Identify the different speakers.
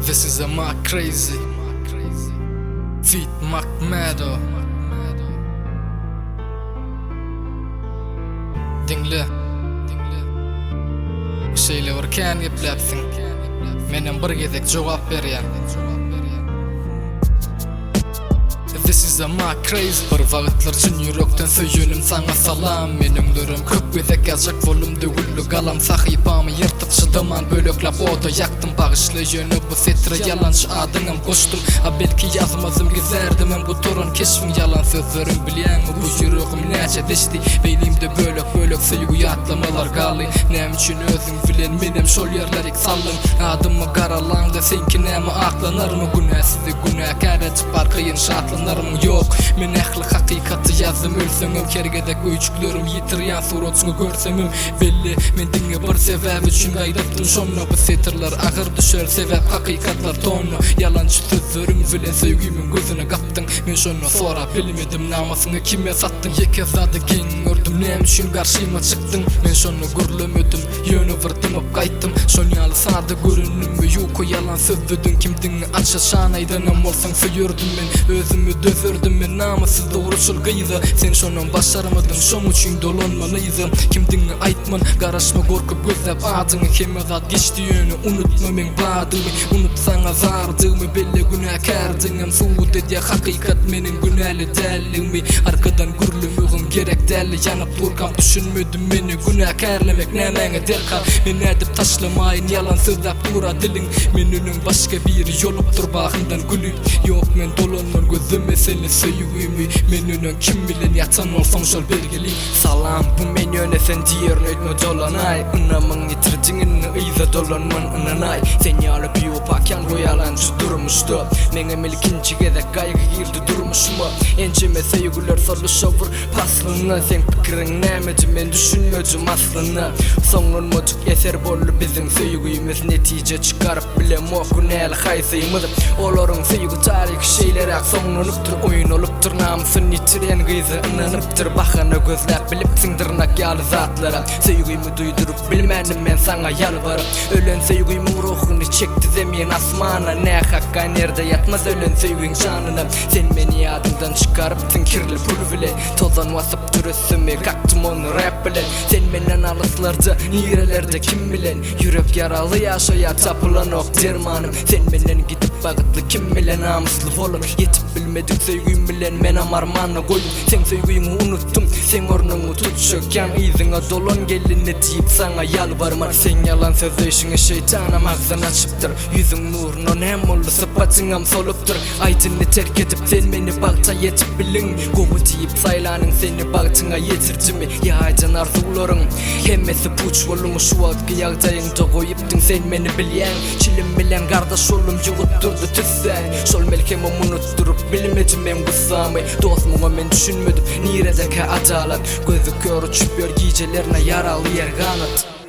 Speaker 1: This is a Mac Crazy Feat Mac Mado Diňle Şeýle bir kän gepläpsiň Menem bir gezek jogap berýän This is a my crazy Bir wagtlar çyn ýürekden söýenim saňa salam Men öňlerem köp gezek ýazjak boldum döwüldi galam Sahypamy ýyrtyp çydaman bölekläp oda ýakdym Bagyşla ýöne bu setre ýalançy adyňam goşdum A belki ýazmazdym gizlärdimem gutaran keşbiň Ýalan sözleriň bilýäňmi bu ýüregim näçe deşdi Beýnimde bölek bölek söýgi ýatlamalar galdy Näme üçin özüň bilen menem şol ýerlerik saldyň Adymy garalaňda seňki näme aklanarmy Günäsizi günäkär edip arkaýyn şatlanarmyň Ýok, men ähli hakykaty ýazdym Ölseňem her gezek öýjüklerim ýitirýän suratyňy görsemem Belli, men diňe bir sebäp üçin gaýdypdym şonda Bu setirler agyr düşer sebäp hakykatlar tonna Ýalançy sözleriň bilen söýgimiň gözüne gapdyň Men şonda sorap bilmedim namysyňy kime satdyň Ýeke zady geň gördüm näme üçin garşyma çykdyň Men şonda gürlemedim Ýöne bir dymyp gaýtdym Şon ýaly sada göründimmi Ýuka ýalan sözlediň Kimdigiňi aç-açan aýdanam bolsaň Söýerdim men Özümi dözerdim men Namyssyz dogruçyl gyza Sen şonam başarmadyň Şoň üçin dolanman yza Kimdigiňi aýtman Garaşma gorkup gözläp adyňy Hemme zat geçdi ýöne unutma meň badymy Unutsaňa zardygymy Belle günäkärdigiňem Subut edýär hakykat meniň günäli däldigimi Arkadan gürlemegim gerek däldi Ýanyp durkam düşünmedim meni günäkärlemek nämäňe derkar Men nädip taşlamaýyn ýalan sözläp dura diliň Menden öň başga biri ýolupdyr bagyndan güli Ýok men dolanman gözleme seni söýgümi Menden öň kim bilen ýatan bolsaň şol belgili
Speaker 2: Salam bu men ýöne sen diýerin öýtme dolanaý Ynamyň ýitirdiň indi yza dolanman ynanaý Sen ýaly biwepa kän goýalanjy durmuşda Meňem ilkinji gezek gaýgy girdi durmuşyma Ençeme söýgüler soluşa bir Paslynda seň pikiriň nämedi men düşünmedim aslynda Soňlanmadyk eser boldy biziň söýgimiz Netije çykaryp bilemok günäli haýsymyz Olaryň söýgi taryhy şeýleräk soňlanypdyr Oýnalypdyr namysyny ýitiren gyza ynanypdyr Bahana gözläp bilipsiň dyrnak ýaly zatlara Söýgimi duýduryp bilmändim men saňa ýalbaryp Ölen söýgimiň ruhuny çekdi zemin asmana Nähakka nerde ýatmaz ölen söýgiň janyna Sen meni ýadyňdan çykarypsyň kirli pul bilen Tozan basyp dur üstümi kakdym ony rap bilen Sen menden alyslarda nirelerde kim bilen Ýürek ýaraly ýaşaýar tapylanok dermanym Sen menden gidip bagtly kim bilen namysly bolup Ýetip bilmedik söýgim bilen menem armana goýdum Seň söýgüňi unutdym seň ornuňy tutjak ýan Yzyňa dolan gelini diýip saňa ýalbarman Seň ýalan sözleýşiňe şeýtanam agzyn açypdyr Ýüzüň nuruna näme boldy sypatyňam solupdyr Aýdyny terk edip sen meni bagta ýetip biliň Gowy diýip saýlanyň seni bagtyňa ýetirdimi Ýa aýdan arzuwlaryň hemmesi puç boldumy Şu wagtky ýagdaýyňda goýupdyň sen meni bilýäň Çilim bilen gardaş boldum ýuwup durdy tüssäni Şol melhemim unutdyryp bilmedi meň gussamy Dost muňa men düşünmedim niredekä adalat Gözi kör uçup ýör gijelerine ýaraly ýer ganat.